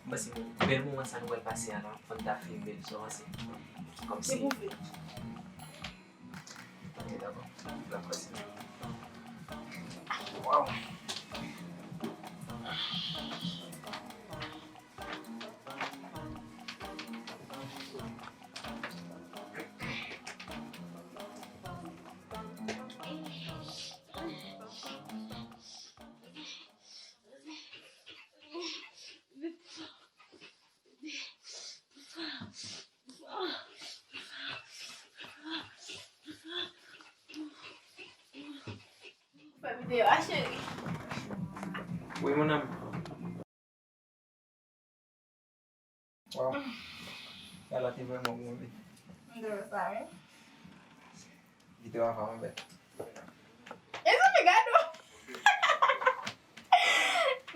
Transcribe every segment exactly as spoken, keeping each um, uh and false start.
Mwen panse bèl moman sa nou pral pase a la, fò n ta filme l, sa w panse? Kòmsi. Se pou fè. Ok, dakò. N ap pase. Waw. Fè videyo a, cheri. Wi, mon amour. Waw. Gala te vrèman bon, wi. M te wè sa, wi. Li te vrèman bèl. Mezanmi, gade w.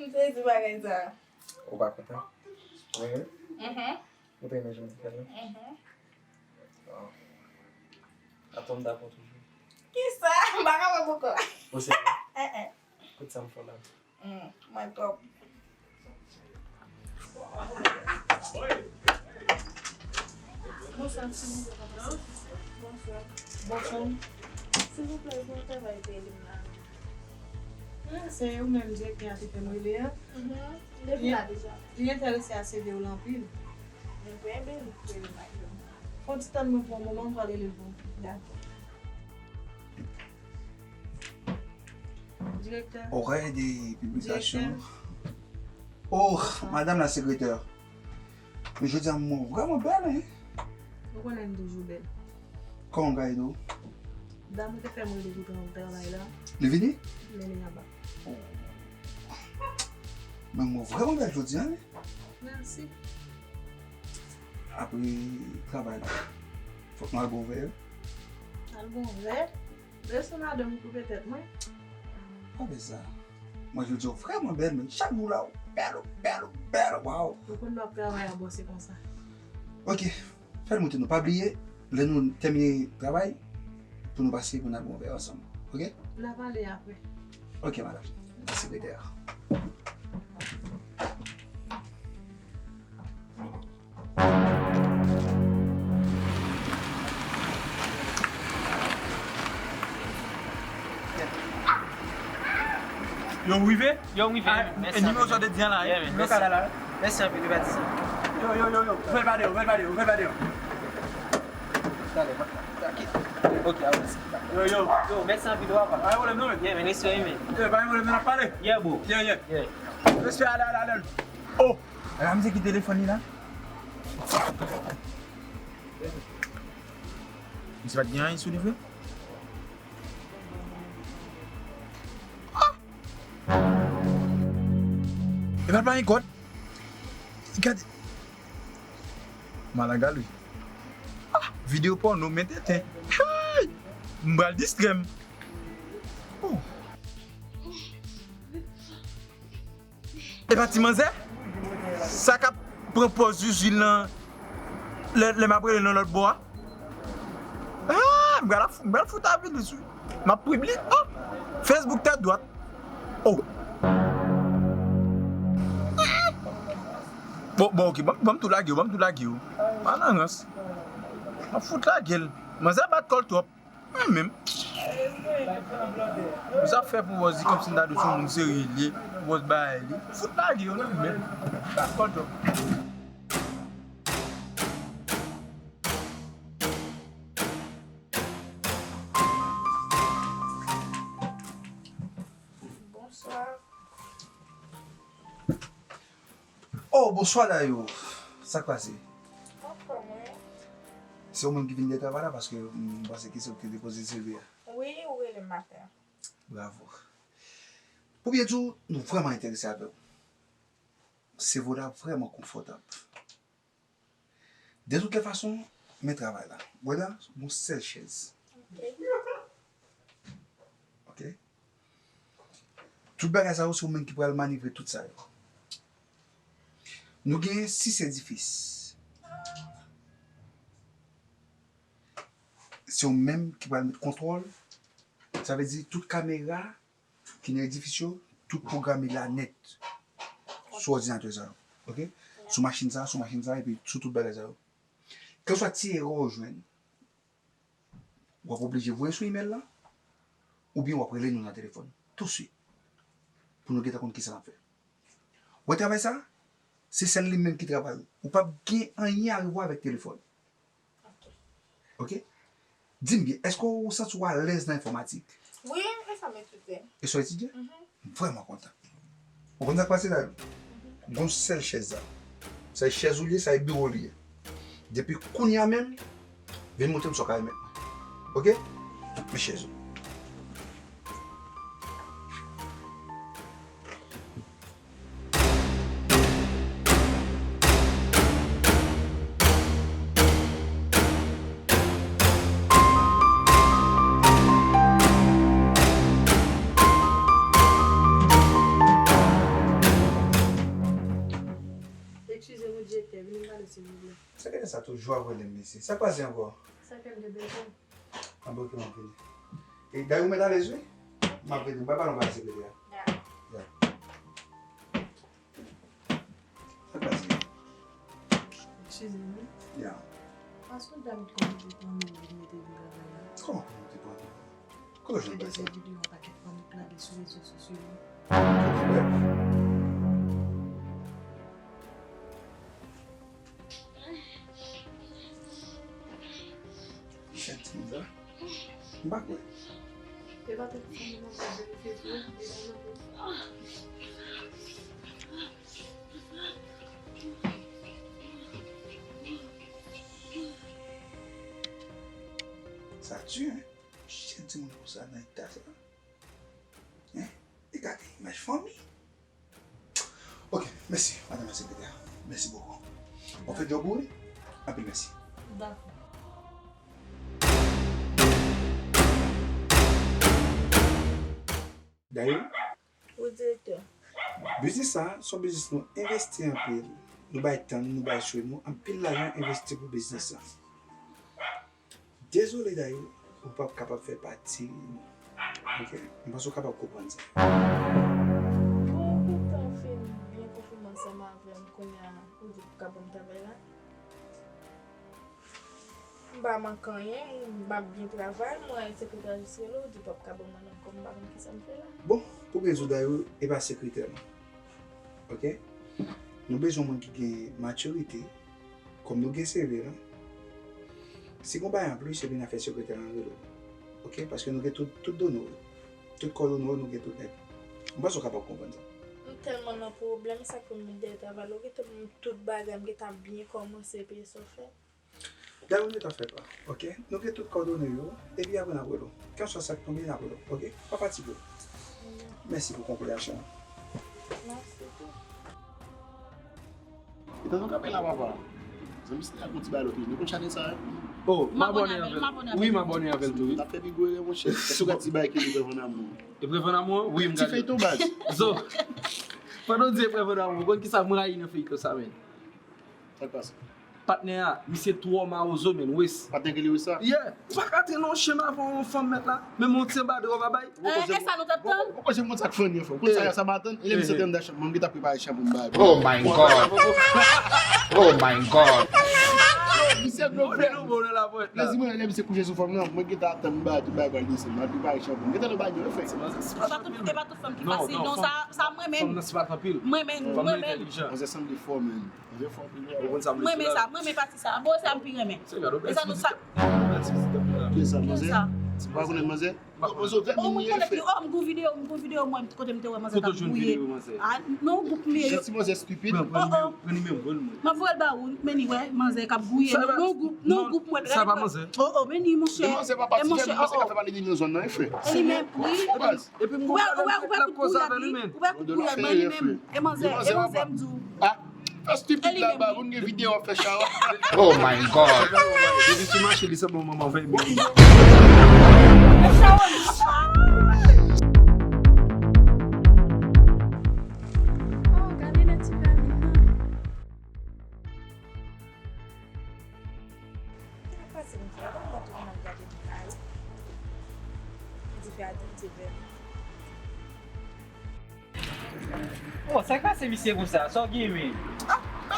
M sezi bagay sa. Ou pa kontan? Wi, wi. Mhm. Ou te renmen jan m te fè l, non? Mhm. Waw. Atann dakò toujou. Kisa? M pa kapab ankò. Ou serye? Eh, eh. Kout sa m fè w la. Mm, mwen twòp. Bonswa, silvouplè, papa. Bonswa. Bonswa. Silvouplè, pou yon travay peye m la. Ah, se ou menm direktè a te fè m rele a? Mhm. Depi la deja. Li enterese a C V w la anpil. Mwen renmen l, rele m. Fè yon ti tann mwen pou yon moman, m pral rele l pou ou. Dakò. Direktè. Orè de piblikasyon. Direktè. Oh, madam la sekretè. Men jodi a, mwen vrèman bèl, wi. Ou konnen m toujou bèl. Kòman m ka ede w? Dam ou te fè m rele pou travay la. Li vini? Men li anba. Oh. Men mwen vrèman bèl jodi a, wi. Mèsi. Apre travay la, fòk nou al bwè yon vè. Al bwè yon vè? Lè se madanm ou koupe tèt mwen. Pa bezwen. Mwen, jodi a, w vrèman bèl, men chak jou la, w bèl, w bèl, w bèl, waw. Ou konn lè w ap travay a bò, se konsa. Ok, fè l moute nou. Pa bliye, lè nou tèmine travay, pou nou pase, pou n al bwè yon vè ansanm. Ok? N a pale apre. Ok, madam. Mèsi, sekretè. Yo, w rive? Yo, m rive. Ah, wi, mèsi anpil. Nimewo sa w te di an la, wi? Yeah, man, mèsi. Lokal la, la. Mèsi anpil, wi, pa di sa. Yo, yo, yo, yo. Ou fè l pa deyò, ou fè l pa deyò, ou fè l pa deyò. Talè, mwen, talè. Ok, a, mèsi. Yo, yo. Yo, mèsi anpil, wi, papa. Pa gen pwoblèm, non, men. Yeah, man, respè, wi, man. Yeah, pa gen pwoblèm, non, n ap pale. Yeah, bro. Yeah, yeah. Yeah. Respè, ale, ale, ale. Oh! Ala misye ki telefòn li la. Misye pa t gen anyen sou li vre? Ah! E pa t pa gen kòd? Gade. Malaga, wi. Ah! Videyo pòno, men tenten. Hey! M pral distrè m. Oh. Epa ti manzè? Sa k ap pran pòz zuzu lan lè, lè m ap rele nan lòt bò a? Ah, m pral, m pral fout avili sou. M ap pibli. Oh! Facebook tèt dwat. Oh! Bon, bon, ok, ban m, ban m tou lage yo, ban m tou lage yo. Pa nan rans. M ap fout lage l. Manzè bat kò l twòp. Mwen menm. Sa fè pou Wòz di kòmsi m ta di se yon moun serye li ye, Wòz bay li. Fout lage yo nan men. Dakò, djòb. Bonswa. Oh, bonswa, Dayou. Sa k pase? Anfòm, wi. Se ou menm ki vin de travay la, paske m panse ki se ou ki te depoze C V a. Wi, ou rele m maten an. Bravo. Pou byen di w, nou vrèman enterese avè w. C V w la vrèman konfòtab. De toutes les façons, men travay la. Wè la, gon sèl chèz. Ok. Ok? Tout bagay sa yo, se ou menm ki pral manevre tout sa yo. Nou gen sis edifis. Se ou menm ki pral met kontwòl. Sa vle di tout kamera ki nan edifis yo, tout pwogram li la nèt sou òdinatè sa yo. Ok? Sou machin sa, sou machin sa, epi sou tout bagay sa yo. Kèlswa ti erè w jwenn, w ap oblije voye sou imèl la, oubyen w ap rele nou nan telefòn touswit pou nou gentan konn kisa n ap fè. Ou wè travay sa? Se sèl li menm ki travay ou. Ou p ap gen anyen a wè avèk telefòn. Ok? Di m byen, èske w santi w alèz nan enfòmatik? Wi, e sa m etidye. E sa w etidye? M vrèman kontan. Ou konn sa k pase la? Gon sèl chèz la. Sa e chèz ou li ye, sa e biwo li ye. Depi kounye a menm, vin montre m sa w ka remèt mwen. Ok? Men chèz ou. Eskize mwen, direktè, vini m pale silvouplè. Sa k gen sa toujou ap rele m mesye? Sa k pase ankò? Sa fè m de bezwen. Anben, ok, m ap vini. E, dayè, ou mèt alèz, wi. M ap vini. M pral pale anba sekretè a. Ya. Sa k pase? Eskize m, wi. Ya. Paske w ta met kòm ou te pran men w vin mete vin travay la. Kòman pou mwen te pran men? Kote w jwenn bagay sa? Mwen te fè videyo yon pakèt fanm k lage sou rezo sosyo yo. Kote w wè? Ki chèn timoun sa? M pa kwè. E pa tout fanm nan k ap verifye tou, e pa nan tout. Sa di, hein? Chèn timoun konsa nan eta sa. Hein? E gade imaj fanmi. Ok, mèsi, madan la sekretè. Mèsi bokou. W ap fè djòb ou, wi. Anpil mèsi. Dakò. Dayè, wi, direktè. Biznis sa, se yon biznis nou envesti anpil. Nou bay tan n, nou bay swe nou, anpil lajan envesti pou biznis sa. Dezole dayè, ou p ap kapab fè pati nou. Ok? M panse w kapab konprann sa. Bon, ou gentan fin byen konfime ansanm avè m, kounye a, ou di ou p ka ban m travay la. M pa manke anyen, m ap byen travay, mwen sekretè a jis rele w, di p ap ka ban m anyen ankò, m pa konn kisa m fè la. Bon, pou rezo dayè, e pa sekretè non. Ok? Nou bezwen moun ki gen matirite, kòm nou gen seve la. Si gon bagay anplis, ebyen n a fè sekretè lan rele w. Ok? Paske nou gen tout, tout done w yo. Tout kòdone w yo, nou gen tout nèt. M panse w kapab konprann sa. M tèlman nan pwoblèm, sa k fè m met dèyè travay la, ou gentan ban m tout bagay, m gentan byen kòmanse peye sa w fè. Dayè, ou gentan fè pa, ok? Nou gen tout kòdone yo, epi apre n ap rele w. Kèlswa sa k tonbe, n ap rele w, ok? Pa fatige w. Mèsi pou konpreyansyon an. Mèsi tou. Etan nou kanpe la, papa. Zanmi, se te ak yon ti bagay lòt wi. Nou konn chanèl sa, wi? Oh, m abòne avè l. Wi, m abòne avè l tou, wi. N ap fè pi gwo erè, monchè. Èske w gad ti bagay ki Eprèv an amou? Eprèv an amou? Wi, m gade. Ti feyton baz. So, pandan w di Eprèv an amou, ou konn kisa m rayi nan feyton sa, menn? Sa k pase? Patnè a, misye twò mawozo, menn, Wes. Patnè ki li Wes sa? Yeah. Ou pa ka antre nan yon chenm avè yon fanm mèt la. Menm yon ti anba dwòl pa bay. Eh, e sa nou t ap tann? Ou konn se moun sa k funny an fè. Ou konn sa, sa m atann. E lè misye te anndan chanm, mwen m gentan prepare chanm pou m bay. Oh my God. Oh my God. Misye blofè. Plezi mwen lè misye kouche sou fanm nan, mwen gentan ap tann m bay tout bagay pral desann. Mwen prepare chanm pou m. Gentan nan bagay yo fè. E pa tout, e pa tout fanm ki fasil. Non, sa, sa mwen menm. Fanm nan smart anpil. Mwen menm, mwen menm. Manzè sanble fò, menn. Mwen renmen sa, mwen renmen pati sa. Bon, sa m pi renmen. E sa nou sa. Ki sa, manzè? Ou pa konnen manzè? Ou mwen konnen li, oh, m gou videyo, m gou videyo mwen kote m te wè manzè t ap gouye. Ah, non, gwoup m ye. Ti manzè stupid. Oh, oh. M ap voye l ba ou, men li wè manzè k ap gouye. Non, gwoup, non, gwoup mwen. Sa pa manzè. Oh, oh, men li, monchè. Manzè pa pati, manzè ka fè pale de nou zòn nan, frè. E li menm, wi. Epi m gade l ap koze avè li, men. Ou wè kout koulè, men li menm. E manzè, e manzè m di w. Ah, fè stupid la ba, moun gen videyo ap fè chawa. Oh my God. Depi sou mache, li sanble yon manman vèy bebe. Oh, gade lè ti vèmin nan. Sa k pase, mesye? Gade mwen tou, m ap gade m kay. Li di fè adilte vèmin. Oh, sa k pase misye konsa? Sa w gen, men? Ah, pa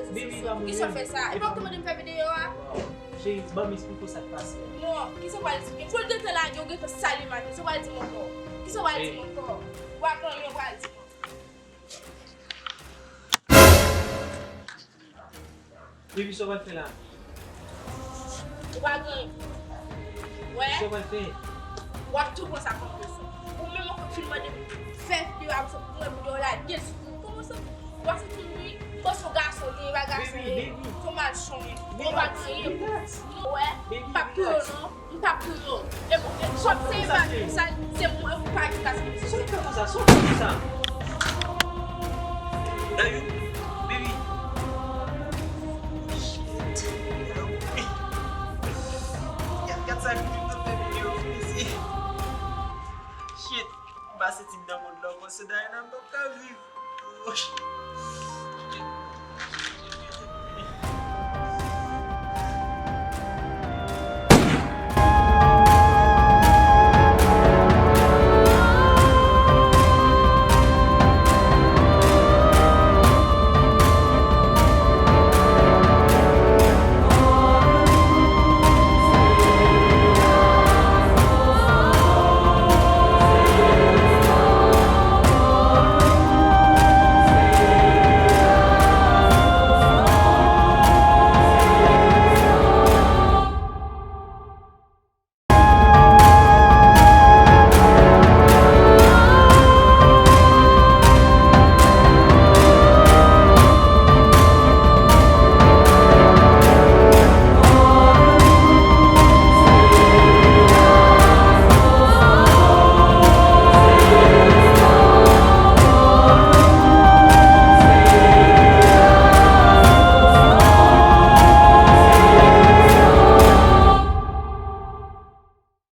rezo sosyo. Kisa w fè sa? E pa ou ki te mande m fè videyo a? Cheri, ban m esplike w sa k pase a. Non, kisa w pral esplike? Fò l gentan lage, ou gentan sali maten. Kisa w pral di m ankò? Kisa w pral di m ankò? Ou pa gen anyen ou pral di m ankò. Baby, sa w pral fè la? Ou pa gen anyen. Wè? Sa w pral fè? W ap tou pran sa kòm leson. Ou menm ankò fin mande m fè videyo a, pou mwen videyo lage l sou ou. Kòman sa? W ap soti wi, panse w gason, gen pa gason, se yon malchonyen. Ou pa gen anyen pou di. Ou wè? M p ap pran non. M p ap pran non. E bon, e chòp se Emmanuel sa, se mwen ou pa ki ka se. Sa w fè konsa? Sa w fè konsa? Nan yon